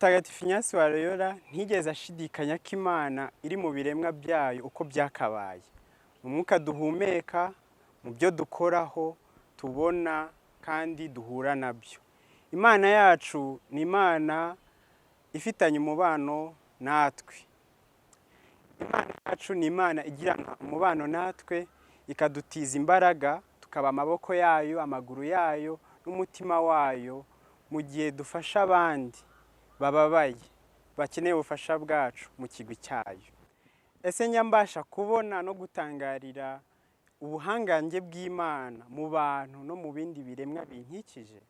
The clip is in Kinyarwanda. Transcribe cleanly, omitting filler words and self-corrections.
Mutagatifu Inyasi wa Loyola ntiyigeze ashidikanya ko Imana iri mu biremwa byayo uko byakabaye, mu mwuka duhumeka, mu byo dukoraho, tubona kandi duhura nabyo. Imana yacu ni Imana ifitanye umubano natwe. Imana yacu ni Imana igirana umubano natwe, ikadutiza imbaraga, tukaba amaboko yayo, amaguru yayo n'umutima wayo mu gihe dufasha abandi bababaye, bakeneye ubufasha bwacu mu kigwi cyayo. Ese njya mbasha kubona no gutangarira ubuhangange bw'Imana mu bantu no mu bindi biremwa binkikije?